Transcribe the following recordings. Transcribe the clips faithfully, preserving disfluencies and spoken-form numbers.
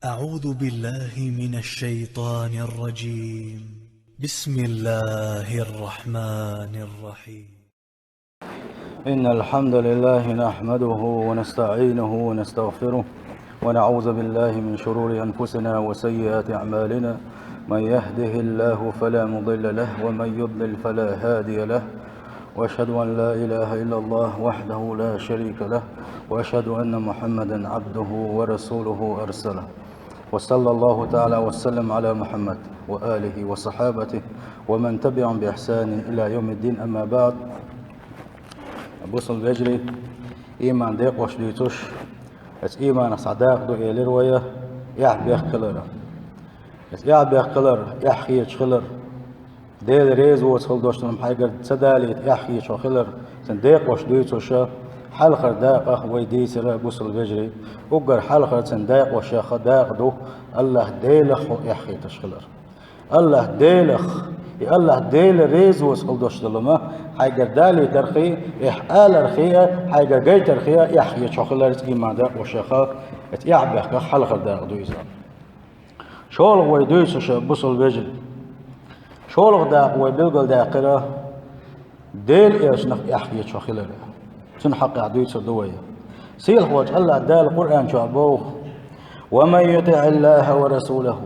أعوذ بالله من الشيطان الرجيم. بسم الله الرحمن الرحيم. إن الحمد لله نحمده ونستعينه ونستغفره، ونعوذ بالله من شرور أنفسنا وسيئات أعمالنا. من يهده الله فلا مضل له، ومن يضلل فلا هادي له. وأشهد أن لا إله إلا الله وحده لا شريك له، وأشهد أن محمدا عبده ورسوله أرسله. وصلى الله تعالى وسلم على محمد وآله وصحابته ومن تبعهم بإحسان إلى يوم الدين، أما بعد. Бусалба вежарий, иман декъош дуьйцуш, оцу иманах цхьа дакъа ду элира вай, эхь бехк хилар. Оцу эхь бехк хилар, эхь хеташ хилар. Дела реза воцу хила долуш долу хьайгара ца далийта эхь хеташ хилар, цуьнан декъош дуьйцуш, хьалхара дакъа вай дийцира, бусалба вежарий. Уггар хьалхара цуьнан декъошех дакъа ду АллахӀ Делах хьо эхь хеташ хилар. АллахӀ Делах, и АллахӀ Дела реза воцу хила долуш долу ма, хьайгара далийтархий, эхь алархий, хьайгара гайтархий, эхь хеташ хилар, иза иман декъошех, иза эхь бехках хьалхара дакъа ду иза. ШолгӀа вай дуьйцуш, бусалба вежарий. ШолгӀа дакъа вай билгалдаьккхира, Делан элчанах эхь хеташ хилар. Цуьнан хьакъехь дуьйцур ду вай. Сийлахь волчу АллахӀ Дала Къуръан чохь боху: «ومن يطع الله ورسوله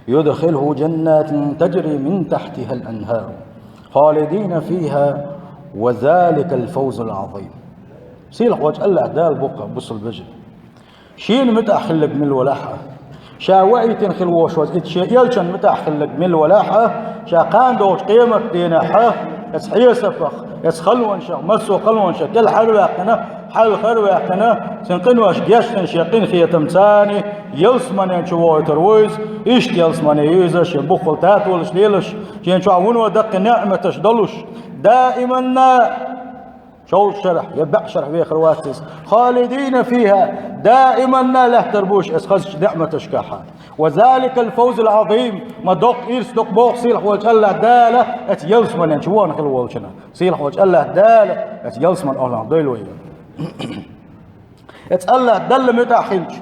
يدخله جنات تجري من تحتها الأنهار خالدين فيها وذلك الفوز العظيم». Сийлахь волчу АллахӀ Дала боху, бусалба вежарий. Шена муьтӀахь хилларг мила валахь а, ша ваийтина хила волуш ваза, иза шен элчанна муьтӀахь хилларг мила валахь а, ша кхана долчу къематдийнахь а, оцу хьесапах, оцу халонашах, массо а халонашах кӀелхьарваьккхина, хьалхарваьккхина, цуьнан къинош гечдина шен къинхетамца, ялсаманен чу вохуьйтур ву иза, иштта ялсамане ю иза, шен буххал татолаш лелаш, шен чохь вуно даккхий неӀматаш долуш, даиманна Шовзткъа шарахь я баьӀ шарахь вехар вац иза. «Халидина фиха», даиманна лаьттар бу уьш оцу хазачу неӀматашкахь. «Ва заликал фавзул Ӏазим», ма доккха ирс ду-кх боху сийлахь волчу АллахӀ Дала оцу ялсаманен чу вахана хила волчунна. Сийлахь волчу АллахӀ Дала оцу ялсаманин охӀланах дойла вай. Оцу АллахӀ Далла муьтӀахь хилча,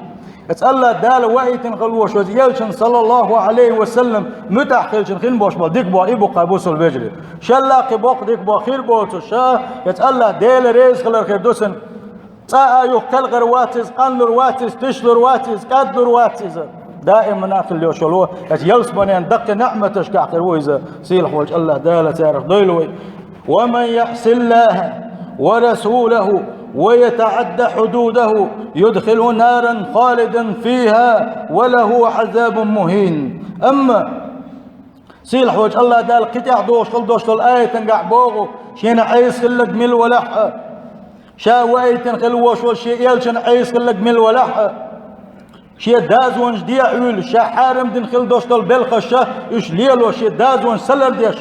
оцу АллахӀ Дала ваийтина хила волуш ваза элчанна, саллаллаху Ӏалайхи ва саллам, муьтӀахь хилча хин болуш болу дика боху и бу-кх, бусалба вежарий. Шелла кхин боккха дика боху хир боцуш, оцу АллахӀ Дела реза хилар хир ду цунна. Цкъа а юха кхелхар вац иза, къанлур вац иза, тишлур вац иза, кӀадлур вац иза. Даиманна хила йиш йолу, оцу ялсаманен даккхий неӀматашкахь хир ву иза, сийлахь волчу АллахӀ Дала царах дойла вай. «Ва ман яӀсиллахӀа ва расулахӀу ва ятаӀадда хьудудахӀу юдхилхӀу наран халидан фиха ва лахӀу Ӏазабун мухӀин». Амма сийлахь волчу АллахӀ Дала кхин тӀаьхьа догӀуш хила долуш долу аятангахь боху, шена Ӏеса хилларг мила валахь а, ша ваийтина хила волуш волу шен элчанна Ӏеса хилларг мила валахь а, шен дозанаш дехьа вуьйлуш, ша хьарам дина хила долуш долу белхаш а, уьш лело шен дозанаш ца лардеш.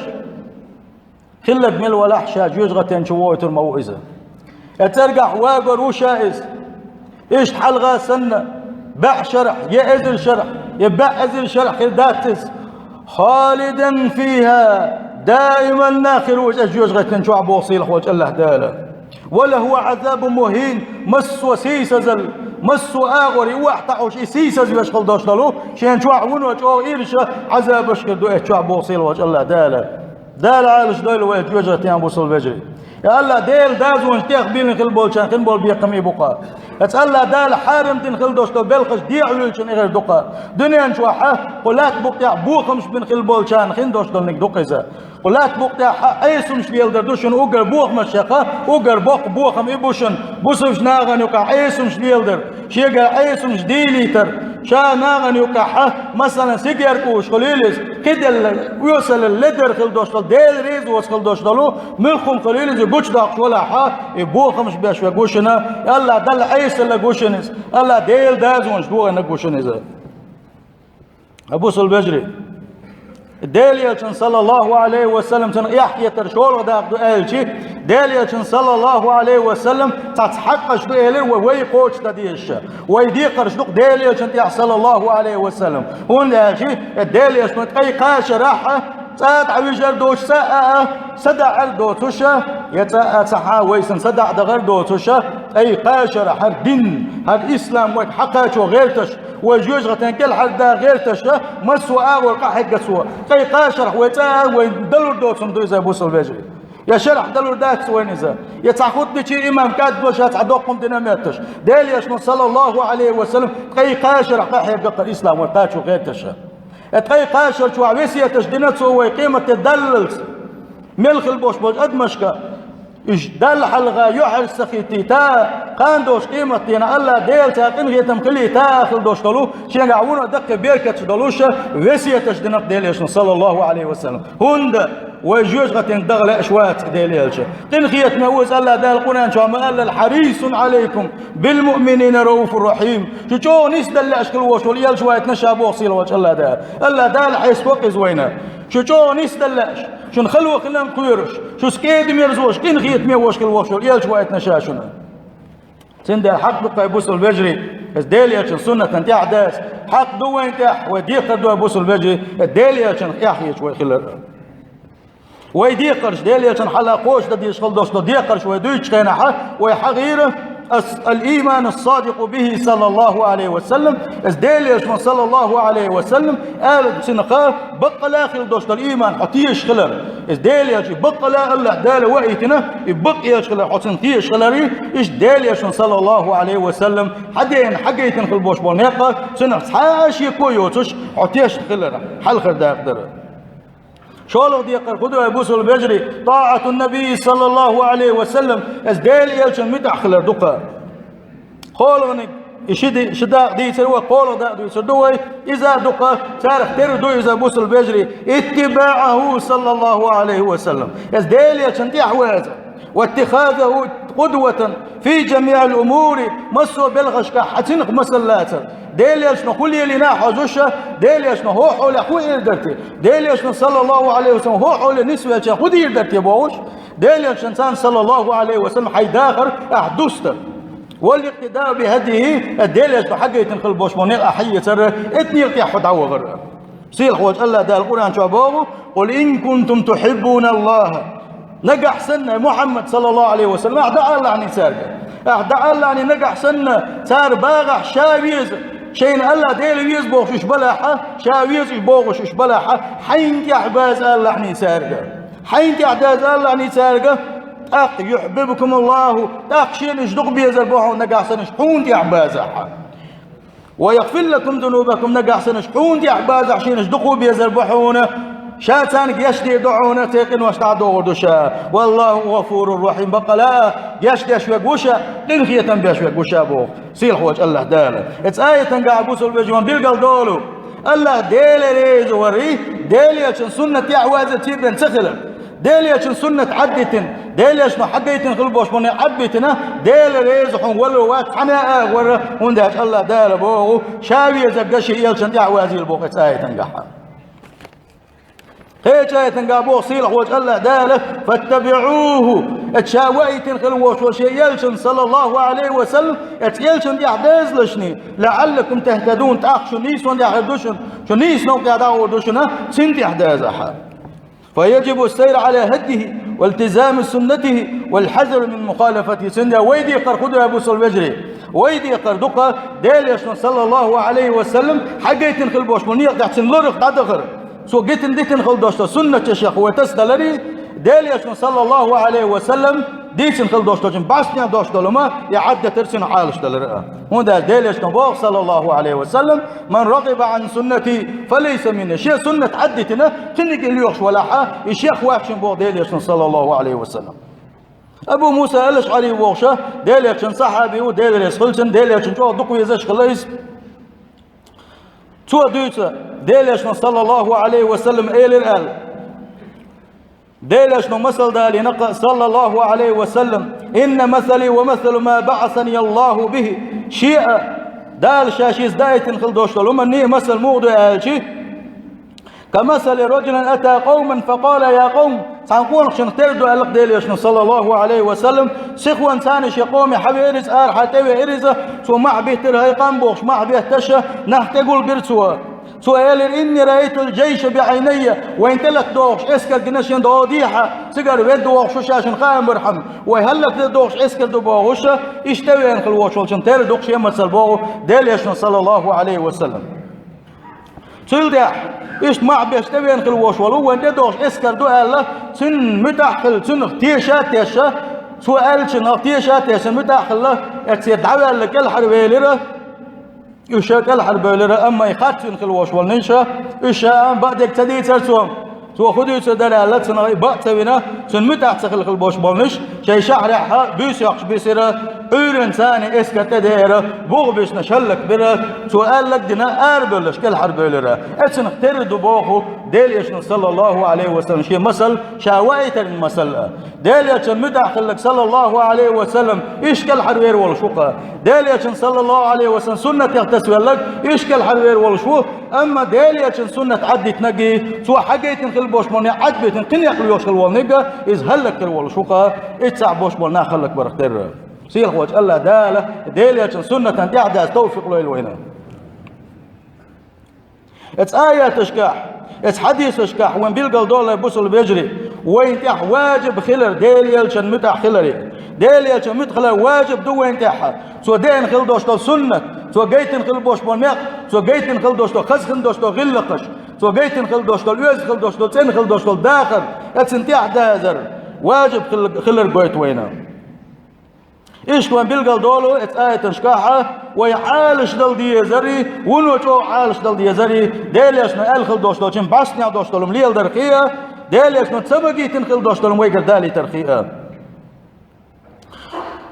Хилларг мила валахь а, ша жоьжахатин чу вохуьйтур ма ву иза. Я цӀергахь вагор ву ша иза. Иштта хьалха санна, баьӀ шарахь, я эзар шарахь, я баьӀ эзар шарахь хир дац иза. Халидан фиха, даиманна хир ву иза жоьжахатин чохь боху сийлахь волчу АллахӀ Дала. Ва лахӀу Ӏазабун мухӀин, массо а сийсазалла, массо а агӀор и охьатаӀош, и сийсазвеш хила долуш долу, шен чохь вуно чӀогӀа ирса Ӏазабаш хир ду эцу чохь боху сийлахь волчу АллахӀ Дала. Дала Ӏалаш дойла вай жоьжахатин, бусалба вежарий. Я АллахӀ, Делан дозанаш тӀехбийлина хила болчарна хин болу бекхам и бу-кх. Оцу АллахӀ Дала хьарам дина хила долуш долу белхаш дехьа вуьйлучун и хир ду-кх. Дуьнен чохь а кху лаьтта букъа тӀехь бохамаш бина хила болчарна хин долуш долниг ду-кх иза. Кху лаьтта букъа тӀехь а Ӏесамаш леладар ду шуна уггар бохамашех, уггар боккха бохам и бу шуна, бусалба нахана юкъахь Ӏесамаш леладар. Шегара Ӏесамаш дийлийтар, ша нахана юкъахь, масалан, сигар кӀуш хуьлийла иза, кхидерла, оьсалла ледар хила долуш долу, Дела реза воцу хила долуш долу, муьлхха хӀума хуьлийла иза, гучудоккхуш валахь, и бохамаш беш верг ву шуна, АллахӀ Далла Ӏесаллаг ву шуна иза, АллахӀ Делан дозанаш дохийнарг ву шуна иза. Ай, бусалба вежарий, Делан элчанна, саллаллаху Ӏалайхи ва саллам, цунах эхь хетар шолгӀа дакъа ду аьлча, Делан элчанна, саллаллаху Ӏалайхи ва саллам, цхьацца хьакъаш ду элира вай, вай кхочушдан дезаш. Вай декхарш ду-кх Делан элчанна тӀехь, саллаллаху Ӏалайхи ва саллам. ХӀунда аьлча, э, Делан элчано ткъе кхаа шарахь а, ЦӀа дӀавижар доцуш, цӀа а, а, са даӀар доцуш, я цӀа а, цхьа а вай санна са даӀа дахар доцуш, ткъе кхаа шарахь хӀара дин, хӀара ислам вайга хьакхачо гӀерташ, вай жоьжахатин кӀелхьарда гӀерташ, массо а агӀор къахьегна цо. Ткъе кхаа шарахь вай цӀа а, вайна далур доцург ду иза, бусалба вежарий. Я шарахь далур дац вайна иза, я цхьа хутбачийн имам кӀаддо ша цхьа доккха хӀума дина метташ. Делан Элчано, саллаллаху Ӏалайхи ва саллам, ткъе кхаа шарахь къахьегна хӀара ислам вайга кхачо гӀерташ. Э, ткъе кхаа шарахь чохь весеташ дина цо вай къематде даллалц. Мел хила болуш болчу адамашка, уьш Далла хьалха юьхьӀаьржа ца хӀиттийта, кхана долчу къематдийнахь АллахӀ Дела царна къинхетам хилийта хила долуш долу, шенгахь вуно даккхий беркаташ долуш, весеташ дина Делан Элчано, саллаллаху Ӏалайхи ва саллам. ХӀунда вай жоьжахатин даха лаьаш вац Делан Элча. Къинхетаме ву иза АллахӀ Дала Къуръан чохь ма-аллара: «Хьарисун Ӏалайкум билмуъминина рауфур рахьим». Шу чӀогӀа нисдала лаьаш хила волуш волу Элча ву иза, ша боху сийлахьчу АллахӀ Дала. АллахӀ Дала хьесапо иза вайна. Шу чӀогӀа нисдала лаьаш, шуна хало хиларна кхоьруш, шуьца кӀеда-мерза волуш, къинхетаме волуш хила волуш волу Элча ву иза ша шуна. Цундела хьакъ ду-кх, бусалба вежарий, иза Делан Элчан суннатан тӀехь даза. Хьакъ ду вайна тӀехь, вай декхар ду, бусалба вежарий, иза Делан Элчанах эхь хеташ вай хилар. Вай декхарш, Делан Элчан хьалха кхочушдан дезаш хила долуш долу декхарш вай дуьйцучу хенахь, вай хьахийра ас-, ал-ийману ас-садикъу бихи, саллаллаху Ӏалайхи ва саллам, иза Делан Элчано, саллаллаху Ӏалайхи ва саллам, ала цуьнах баккъала хила долуш долу ийман хьо тешаш хилар. Иза Делан Элча баккъала АллахӀ Дала ваийтина, и бакъ Элча хилар, хьо цунна тешаш хилар, иштта Делан Элчано, саллаллаху Ӏалайхи ва саллам, хьан дена, хьан гайтина хила болуш болу некъ, цунах цхьа а шеко йоцуш, хьо тешна хилар, хьалхара дакъа дара. ШолгӀа декхар хӀун ду, ай бусалба вежарий, тӀаӀатун-набий, саллаллаху Ӏалайхи ва саллам, иза Делан Элчан муьтӀахь хилар ду-кх. КхоалгӀаниг, и ши ди-, ши дакъа дийцар вай, кхоалгӀа дакъа дуьйцур ду вай, иза а ду-кх, царах тера ду иза, бусалба вежарий, иттибаӀуху, саллаллаху Ӏалайхи ва саллам, иза Делан Элчан тӀехь ваза. Ваттихазаху къудватан фи жамиӀил умури, массо а белхашкахь хьан цунах масал лацар. Делан Элчано хӀун лелийна хьожуш, Делан Элчано хӀокху хьолехь хӀун эр дара те? Делан Элчано, саллаллаху Ӏалайхи ва саллам, хӀокху хьоле нисвелча хӀун дийр дара те бохуш? Делан Элчано царна, саллаллаху Ӏалайхи ва саллам, хьайн дахар ахь дустар. Вал-икътидау бихӀадйихи, Делан Элчано хьан гайтина хила болуш болу некъ ахь хьаэцар, эцу некъа тӀехь хьо дӀавахар. Сийлахьчу АллахӀ Дала Къуръан чохь боху: «Къул ин кунтум тухьиббуналлаха». Нагахь санна, Мухьаммад, саллаллаху Ӏалайхи ва саллам, ахь дӀаалалахьний цаьрга. Ахь дӀаалалахьний нагахь санна, цара багӀахь ша веза, шайна АллахӀ Дела веза бохуш уьш балахь, ша веза уьш бохуш уьш балахь, хьайна тӀехь база алалахьний цаьрга. Хьайна тӀехь даза алалахьний цаьрга, тӀаккха юхьиббибкумуллаху, тӀаккха шена уьш дукха безар бу хьуна нагахь санна уьш хьуна тӀехь базахь. «Ва ягъфир лакум зунубакум», нагахь санна уьш хьуна тӀехь базахь шена уьш дукха безар бу хьуна, ша царна гечдийр ду хьуна, церан къинош дӀа а дохур ду ша. «Валлаху гъафурур рахьим», баккъала а гечдеш верг ву ша, къинхетам беш верг ву ша боху сийлахьчу АллахӀ Дала. Эцу аятангахь, бусалба вежарий, билгалдолу, АллахӀ Дела реза варий, Делан Элчан суннат тӀехь ваза церан ца хилар. Делан Элчан суннат Ӏаддитина, Делан Элчано хьан гайтина хила болуш болу некъ Ӏадбитина, Дела реза хьуна валар вац цхьана а агӀор, хӀунда аьлча АллахӀ Дала боху, ша везарг шен Элчан тӀехь вазийла боху эцу аятангахь. Кхечу аятангахь боху сийлахьчу АллахӀ Дала: «ФаттабиӀуху», эцу ша ваийтина хила волуш волу шен Элчан, саллаллаху Ӏалайхи ва саллам, эцу Элчан тӀехь дезалашний, «лаӀаллакум тахӀтадун», тӀаккха шу нийсонан тӀехь хир ду шуна, шу нийсонан тӀехь дӀагӀур ду шуна, цуьнан тӀехь дазахь. «Фа яжибу ас-сайру Ӏала хӀадйихи, валтизаму суннатихи, валхьазару мин мухалафатихи». Цундела вай декхар хӀун ду, бусалба вежарий? Вай декхар ду-кх Делан Элчано, саллаллаху Ӏалайхи ва саллам, хьан гайтина хила болуш болу некъа тӀехь цуьнан ларах дӀадахар. Цо гайтина дитина хила долуш долу суннатех вай тасадаларий, Делан Элчано, саллаллаху Ӏалайхи ва саллам, дийцина хила долуш долчун бӀаьстенах долуш долу хӀума, и Ӏаддитар, цуьнан Ӏалашдалар а. ХӀунда аьлча Делан Элчано боху, саллаллаху Ӏалайхи ва саллам: «Ман рагӀиба Ӏан суннати, фа лайса минни». Шен суннат Ӏаддитина, кхиниг и лоьхуш валахь, и шех вац шуна боху Делан Элчано, саллаллаху Ӏалайхи ва саллам. Абу Муса ал-АшӀари вохуш, Делан Элчан сахьаби ву, Дела реза хуьлда цунна, Делан Элчанна чӀогӀа дукха везаш хилла иза. Цо дуьйцу, Делан Элчано, саллаллаху Ӏалайхи ва саллам, элира аьлла. Делан Элчано масал далийна-кх, саллаллаху Ӏалайхи ва саллам: «Инна масали ва масалу ма баӀасани Аллаху бихи». Шен а, Дала ша шеца даийтина хила долуш долу хӀуманний масал муха ду аьлча: «Ка масали раджулин ата къавман фа къала: я къавм». Цхьана къонахчунах тера ду аьлла-кх Делан Элчано, саллаллаху Ӏалайхи ва саллам, сихонца цхьаьна шен къоме хьан веара иза, арахьа тӀевеара иза, цо мохь биттира, хӀай къам бохуш, мохь бетташ, нах тӀегулбира цо. Цо элира: «Инни раайтул джайша биӀайнайя», вайна тӀелатта догӀуш эскар гина шен догӀа дехьа, цигара ведда вогӀуш ва ша шун хаам бархьама, вай хӀаллакде догӀуш эскар ду бохуш, иштта тӀевеана хила волуш волчун тера ду-кх шен масал боху Делан Элчано, саллаллаху Ӏалайхи ва саллам. Цул тӀаьхьа, иштта мохь беш тӀевеана хила волуш волу, вайна тӀедогӀуш эскар ду аьлла, цуьнан муьтӀахь хилла, цунах теша а тешна, цо аьллачунах теша а тешна, муьтӀахь хилла, эццера дӀаваьлла кӀелхьарвелира, уьш кӀелхьарбевлира, амма и харцвина хила волуш волнуш, уьш а бакъдерг ца дийцира цо. Цо хӀун дуьйцур дара аьлла, цунах и бакъ ца вина, цуьнан муьтӀахь ца хила хила болуш болнуш, шайн шахьарехь буьйса йоккхуш бисира, Ӏуьйранна царна эскар тӀедеара, бух бисинарш хӀаллакбира, цо аьлларг а дина, арабевлларш кӀелхьарбевлира. Эцунах тера ду боху Делан Элчано, саллаллаху Ӏалайхи ва саллам, шен масал, ша ваийтаран масал а. Делан Элчанан муьтӀахь хилларг, саллаллаху Ӏалайхи ва саллам, иштта кӀелхьарвер волуш ву-кх. Делан Элчанан, саллаллаху Ӏалайхи ва саллам, суннатех тасавелларг иштта кӀелхьарвер волуш ву, амма Делан Элчанан суннат Ӏаддитинарг, цо хьагайтина хила болуш болу некъ Ӏадбитина кхин некъ лоьхуш хила волу ниг, иза хӀаллакьхир волуш ву-кх, иццахь болуш болу нах хӀаллакбарх терра. Сийлахьволчу АллахӀ Дала Делан Элчанан суннатан тӀаьхьадаза тавфикъ лойла вайна. Эцу аяташкахь, эцу хьадисашкахь вайн билгал долу, бусалба вежарий, вайн тӀехь важиб хилар Делан Элчанан муьтӀахь хиларе. Делан Элчанан муьтӀахь хилар важиб ду вайн тӀехь. Цо деана хила долуш долу суннат, цо гайтина хила болуш болу некъ, цо гайтина хила долуш долу, хаза хила долуш долу гӀиллакхаш, цо гайтина хила долуш долу, оьзда хила долуш долу, цӀена хила долуш долу дахар, эцунна тӀаьхьадазар важиб хил-, хилар гойту вайна. Иштта вайн билгал долу эцу аяташкахь, вай Ӏалашдала дезарий, вуно чӀогӀа Ӏалашдала дезарий, Делан Элчано аьлла хила долуш долчун бӀаьстенехь долуш долу хӀума леладархе а, Делан Элчано ца магийтина хила долуш долу хӀума вайгара далийтархе а.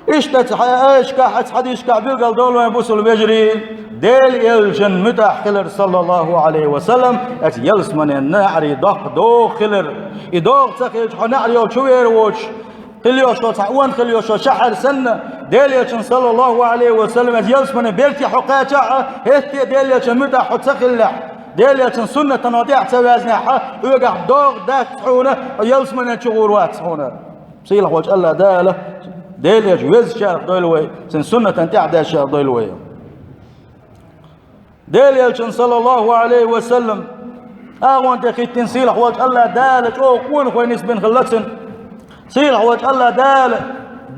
Иштта эцу хьа-, аяташкахь, эцу хьадисашкахь билгал долу вайн, бусалба вежарий, Делан Элчанан муьтӀахь хилар, саллаллаху Ӏалайхи ва саллам, эцу ялсаманин неӀарий доккха догӀа хилар. И догӀа ца хилча, хьо неӀаре йолчу вер воцуш, хила йолуш йолу цхьа онда хила йолуш йолу шахьар санна, Делан Элчанан, саллаллаху Ӏалайхи ва саллам, эцу ялсаманин берте хьо кхачахь а, хӀетте а Делан Элчанан муьтӀахь хьо ца хиллехь, Делан Элчанан суннатана тӀаьхьа ца вазнехь а, хьоьгахь догӀа дац хьуна ялсаманин чу гӀур вац хьуна. Сийлахьволчу АллахӀ Дала Делан Элча везачарах дойла вай, цуьнан суннатан тӀаьхьадаьзначарах дойла вай. Делан Элчанан, саллаллаху Ӏалайхи ва саллам, агӀонте хӀиттина сийлахьволчу АллахӀ Дала чӀогӀа къонахой нисбина хилла цунна. Сийлахьволчу АллахӀ Дала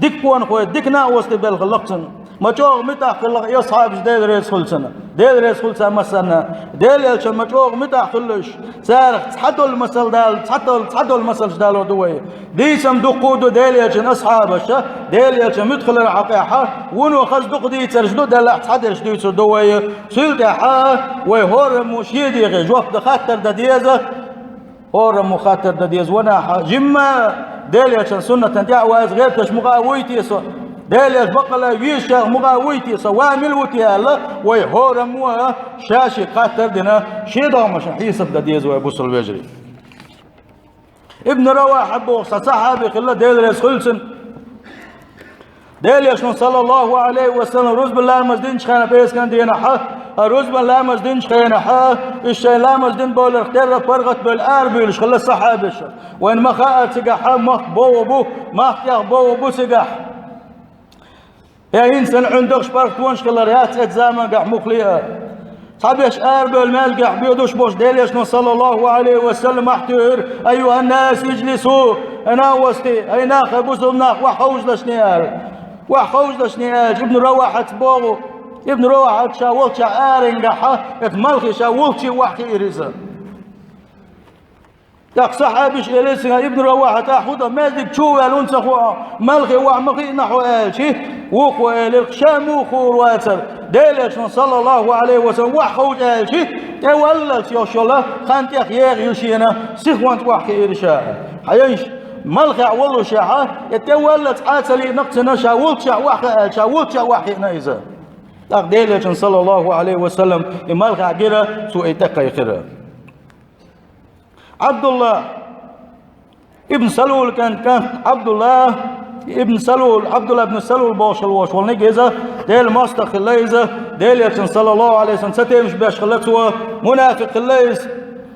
дика къонахой, дика накъостий белла хилла-кх цунна. Ма чӀогӀа муьтӀахь хилла-кх и асхьабаш, Дела реза хуьлда царна. Дела реза хуьлда царна массарна. Делан Элчанна ма чӀогӀа муьтӀахь хуьлуш, царах цхьа долу масал дала, цхьа долу, цхьа долу масалш далор ду вай. Дийцам дуккха а ду Делан Элчанан асхьабаша, Делан Элчанан муьтӀахь хиларан хьокъехь, вуно хаза дукха дийцарш ду, делахь цхьадерш дуьйцур ду вай. Цул тӀаьхьа вай хӀораммо шен дегӀе жоп дан, хаттар дан деза. ХӀораммо хаттар дан деза, ванахь, жимма Делан Элчанан суннатана тӀаьхьа ваза гӀерташ мукъа а вуй те со? Делан Элча баккъалла везачарах мукъа а вуй те со? Ва мила ву те аьлла, вай хӀораммо а ша-шега хаттар а дина, шен догӀмашна хьесап дан деза вай, бусалба вежарий. Ибн Равахьа боху цхьа сахьаби хилла, Дела реза хуьлда цунна. Делан Элчано, саллаллаху Ӏалайхи ва саллам, рузбан ламаз динчу хенахь, пӀераскан дийнахь, а рузбан ламаз динчу хенахь, уьш шайн ламаз дина бовларх терра паргӀат а бевлла арабуьйлуш хилла сахьабаш. Вайна ма хаьара цигахь, махка бовгӀа бу, махка тӀехь бовгӀа бу цигахь. Я, хӀинца санна Ӏуьндахш, паргӀатонаш хилар яц эцу заманчохь муххале а. Цхьаберш арабевлла маьждигехь боьдуш болуш Делан Элчано, саллаллаху Ӏалайхи ва саллам, охьатуьйхира: «Айюхьан-нас, ижлису! Ай накъостий, ай нах, ай бусалба нах, охьаховшалаш шуна!» — аьлла. «Охьаховшалаш шуна!» — аьлча, Ибн Равахьас боху, Ибн Равахьас ша волччохь арангахь, эцу малхе ша волчче охьахиира иза. ТӀаккха сахьабаша элира цуьнга: «Ибн Равахьа, тӀаккха хӀун до, маьждиг чу а ваьлла, хӀунда ца хо, малхе охьа ма хиъна хьо?» — аьлча, вукхо элира: «Ша муха хуур вацара, Делан Элчано, саллаллаху Ӏалайхи ва саллам, охьаховша аьлча, тӀеваллалц йолуш йолу хан тӀех егӀа ю шена, сихонца охьахиира ша». Хьайша, малхехь воллушехь, и тӀеваллалц Ӏа ца лиъна-кх цунна, ша волччохь охьахиъна аьлча, ша волччохь охьахиъна иза. ТӀаккха Делан Элчано, саллаллаху Ӏалайхи ва саллам, и малхехь гира, цо и тӀекхайкхира. Ӏабдулла ибн Салул кӀант, кӀант Ӏабдулла ибн Салул, Ӏабдулла ибн Салул бохуш волуш волу ниг иза, Делан мостагӀа хилла иза, Делан Элчанна, саллаллаху Ӏалайхи ва саллам, ца тевжаш беш хилла цо, мунафикъ хилла иза.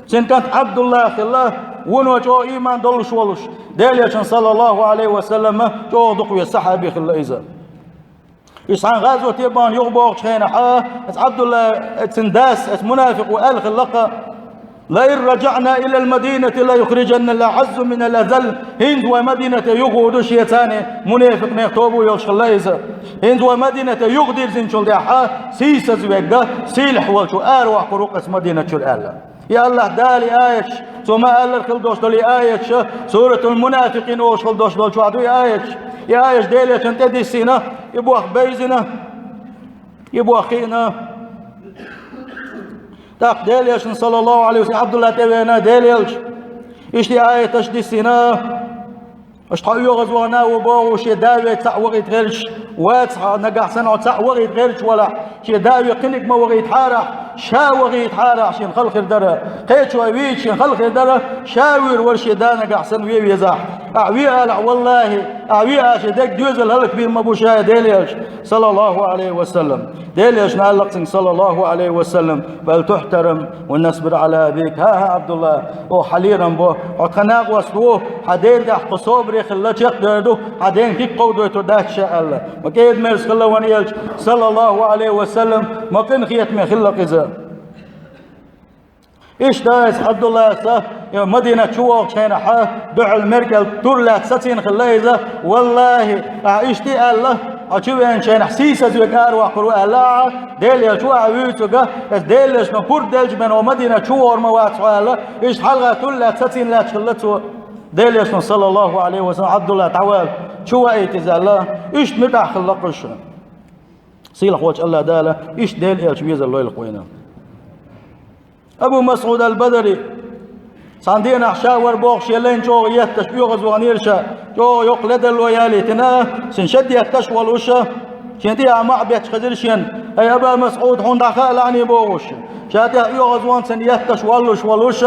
Цуьнан кӀант Ӏабдулла хилла, вуно чӀогӀа ийман долуш волуш, Делан Элчанна, саллаллаху Ӏалайхи ва саллам, чӀогӀа дукха веза сахьаби хилла иза. Уьш цхьана гӀазоте бахана юхабогӀучу хенахь, аса Ӏабдулла, аса цуьнан дас, аса мунафикъ ву аьлла хилла-кх: «لئن رجعنا إلى المدينة ليخرجن الأعز منها الأذل». ХӀинца вай Мадинате юхагӀур ду шеца, мунафикъех тоба йолуш хилла иза. ХӀинца вай Мадинате юхадирзинчул тӀаьхьа, сийсаза верг сийлахь волчу араваккхур ву-кх аса Мадинат чуьра аьлла. Я АллахӀ, Дала и аяташ, цо ма-аллара хила долуш долу и аяташ, Суратул-Мунафикъин олуш хила долуш долчохь ду и аяташ. И аяташ Делан Элчанна тӀедиссина, и бохам бевзина, и бохам кхиъна. ТӀаккха Делан Элчанна, саллаллаху Ӏалайхи ва саллам, Ӏабдулла тӀевеана Делан Элча. Иштта и аяташ диссина. Аша тхо оьгӀазвахана ву боху, шен да ве цхьаъ вахийта гӀерташ вацахь, нагахь санна хьо цхьаъ вахийта гӀерташ валахь, шен да ве кхиниг ма вахийтахьара, ша вахийтахьара, шена хала хир дара. Кхечо вийча шена хала хир дара, ша вуьйр вара шен да нагахь санна вен везахь. Ахьа вен алахь, валлахӀи, ахьа вен а шен дерг доьзал хӀаллакбийр ма бу ша, Делан Элча, саллаллаху Ӏалайхи ва саллам. Делан Элчано аьлла-кх цуьнга, саллаллаху Ӏалайхи ва саллам: «بل تحترم ونصبر على أبيك». ХӀан-хӀа, Ӏабдулла, хьо тхан лерам бо, хьо тхан накъост ву, хьан ден тӀехь кху собаре хилла чекхдер ду, хьан ден куьг кховдойтур дац ша аьлла. Ма кӀеда-мерза хилла вайн Элча, саллаллаху Ӏалайхи ва саллам, ма къинхетаме хилла-кх иза. Иштта аса Ӏабдуллас, я Мадинат чу вогӀучу хенахь, дуьхьал мер кӀел тур лаьцна сацийна хилла иза: «ВаллахӀи, ахьа иштта и аьлла, хьо чу веанчу хенахь сийсаза верг араваккхур ву аьлла ахьа, Делан Элча ву ахьа вуьйцург, аса Делан Элчано пурба делча бен хьо Мадинат чу вогӀур ма вац хьо», аьлла, иштта хьалха тур лаьцна сацийна лаьтташ хилла цо. Делан Элчано, саллаллаху Ӏалайхи ва саллам, Ӏабдулла, тӀавала, чу ваийта иза аьлла, иштта муьтӀахь хилла-кх уьш. Сийлахь волчу АллахӀ Дала иштта Делан Элча везар лойла-кх вайна. Абу МасӀуд ал-Бадари, цхьана дийнахь ша вара бохуш, шен лайна чӀогӀа етташ оьгӀазваханера ша, чӀогӀа йоккха ледарло ялийтина, шен шед етташ волуш, шен тӀехьа маӀа бетташ хезира шена: «ХӀай Аба МасӀуд, хьуна дӀахаалахьний», – бохуш. Ша тӀехь оьгӀазвахана цунна етташ воллуш волуш,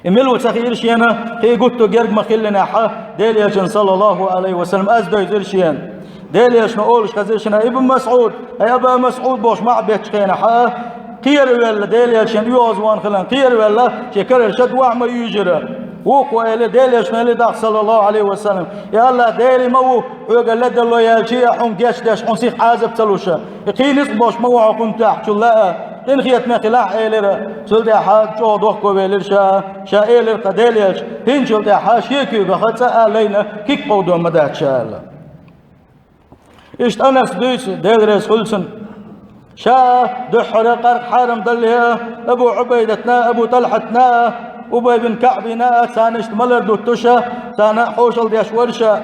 и мила ву ца хиира шена, кхин гуттар а герга ма хиллинехь, Делан Элчано, саллаллаху Ӏалайхи ва саллам, аз девзира шена. Делан Элчано олуш хезира шена: «Ибн МасӀуд, хӀай Аба МасӀуд», – бохуш маӀа бетташ хенахь, кхеравелла, Делан Элча шена оьгӀазвахана хиларна кхеравелла, шен карара шад вахь ма юьйжира. Вукхо элира, Делан Элчано элира тӀаккха, саллаллаху Ӏалайхи ва саллам: «Я АллахӀ, Дела ма ву хьоьга ледарло яьлча а, хьуна гечдеш, хьуна сиха Ӏазап ца луш. И кхин ницкъ болуш ма ву хьо кхунна тоьхчул а, къинхетаме хилахь», – элира. Цул тӀаьхьа чӀогӀа дохко велира ша, ша элира-кх Делан Элча: «ХӀинцачул тӀаьхьа шен куьйгах цӀа а лайна куьг кховдо ма дац ша», – аьлла. Иштта Анас дуьйцу, Дела реза хуьлда цунна. Ша дуьххьара къаркъа хьарам далле а, Абу Ӏубайдатна а, Абу ТӀалхьатна а, Убай бин КаӀбина а, царна иштта малар дуттуш а, царна хьошалла деш вара ша.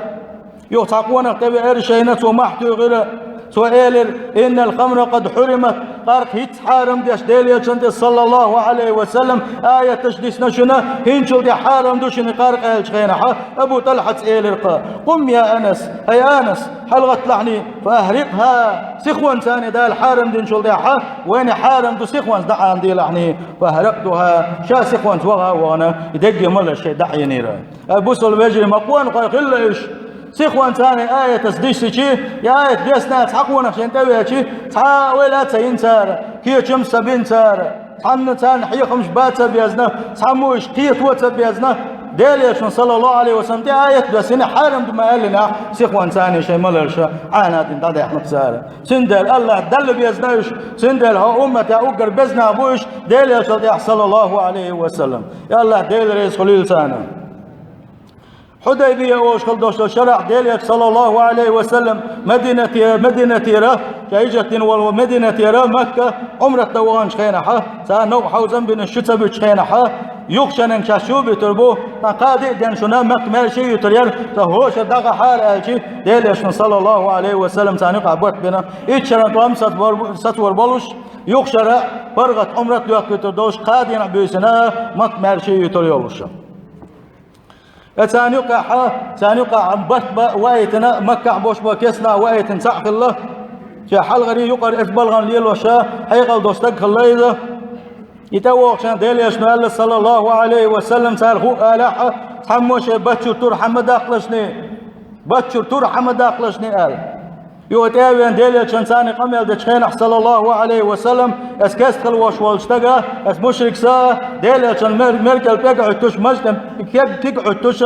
Юха цхьа къонах тӀевеара шайна, цо мохь туьйхира. Цо элира: «إن الخمر قد حرمت». Къаркъа хӀинцца хьарам деш Делан Элчанна тӀе, саллаллаху Ӏалайхи ва саллам, аяташ дисна шуна, хӀинцачул тӀе хьарам ду шуна къаркъа аьллачу хенахь, Абу ТӀалхьас элира-кх: «قم يا أنس, хӀай Анас, хьалагӀатталахьний, فأحرقها, сихонца Дала хьарам динчул тӀаьхьа, вайна хьарам ду, сихонца дӀаӀанаделахьний». فأحرقتها, ша сихонца ваха а вахана, и дерриге малар шайн дӀаӀенийра. Ай, бусалба вежарий, ма къонахой хилла уьш. Сихонца аяташ диссича, и аят деснахь цхьа къонах шайна тӀевеача, цхьа а ойла а ца йина цара, кечам а ца бина цара, цхьанна царна хьехамаш бан а ца безна, цхьаммо уьш кхето а ца безна, Делан Элчано, саллаллаху Ӏалайхи ва саллам, тӀе аят доьссина, хьарам ду ма аьллинехь, сихонца шайн маларш Ӏанадина дӀадаьхьна-кх цара. Цундела АллахӀ Далла безна уьш, цундела хьо умматехь уггар безнах бу уьш, Делан Элчанна тӀехь, саллаллаху Ӏалайхи ва саллам. Я АллахӀ, Дела реза хуьлийла царна. Хьудайбия олуш хила долуш долу шарахь Делан Элча, саллаллаху Ӏалайхи ва саллам, Мадинате-, Мадинатера, ша хӀижрат дина волу Мадинатера, Макка, Ӏумрат дан ваханчу хенахь, цара новкъа хьовзам бина шу ца буьтучу хенахь, юха шарахь ша шу буьтур бу, ткъа кхаа де а дина шуна Макка маьрша юьтур яра, ткъа хӀокху шарахь дӀагӀахьара аьлча, Делан Элчано, саллаллаху Ӏалайхи ва саллам, царна юкъахь барт бина, итт шарахь тӀом сацор-, сацор болуш, юха шарахь паргӀат Ӏумрат доьхкуьйтур долуш, кхаа дийнахь буьйсина Макка маьрша юьтур йолуш. Э, царна юкъахь, царна юкъахь барт бан ваийтина, Маккахь болуш болу керстанаш ваийтина цхьаъ хилла. Шен хьалхара, юкъара эцу балхана лелош хьекъал долу стаг хилла иза. И тӀевогӀучу хенахь Делан Элчано аьлла, саллаллаху Ӏалайхи ва саллам, цара хӀуъа алахь, цхьаммо шен баттачуьра тур хьан ма даккхалашний, баттачуьра тур хьан ма даккхалашний аьлла. Юха тӀе а вена, Делан Элчано царна къамел дечу хенахь, саллаллаху Ӏалайхи ва саллам, ас кеста хила волуш волчу стага, ас мушрик са, Делан Элчанан мер-, меркал пӀелг а хӀуьттуш, маждан киг, киг а хӀуьттуш,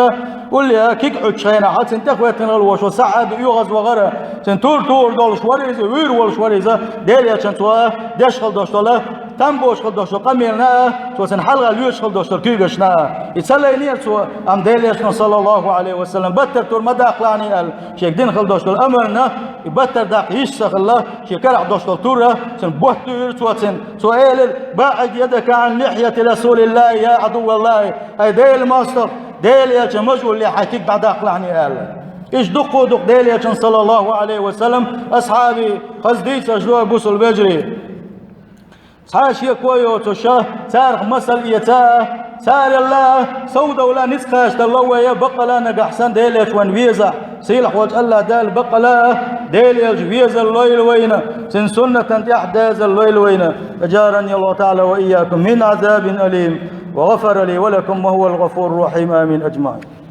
улле киг а хӀуьттучу хенахь, цунна тӀехӀоьттина хила волуш волу сахьаби оьгӀазвахара, цуьнан тур-тур долуш вара иза, вуьйр волуш вара иза, Делан Элчано цо деш хила долуш долу, там бохуш хила долуш долу къамелна а, цо цунна хьалха лоьцуш хила долуш долу куьйгашна а. И ца лайнера цо, амма Делан Элчано, саллаллаху Ӏалайхи ва саллам, баттара тур ма даккхалахьаний аьлла, шега дина хила долуш долу амарна, и баттара даккха йиш ца хилла, шен карахь долуш долу тур а, цунна ботт дуьйра цо цунна. Цо элира: «БаӀид ядака Ӏан лихьяти Расулиллахи, я Ӏадувваллахи». Ай Делан мостагӀа, Делан Элчанан мажолле хьайн куьг дӀадаккхалахьаний аьлла. Иштта дуккха а дукха Делан Элчано, саллаллаху Ӏалайхи ва саллам, асхьабий, хаза дийцарш ду, бусалба вежарий. Цхьа а шеко йоцуш, царах масал эца а, царел а, совдовла а, ницкъ кхачадала а вай, баккъала а нагахь санна Делан Элча вайна везахь, сийлахь волчу АллахӀ Дала баккъала а Делан Элча везар лойла вайна, цуьнан суннатан тӀехь дазар лойла вайна. أجارني الله تعالى وإياكم من عذاب أليم، وغفر لي ولكم، وهو الغفور الرحيم. آمين أجمعين.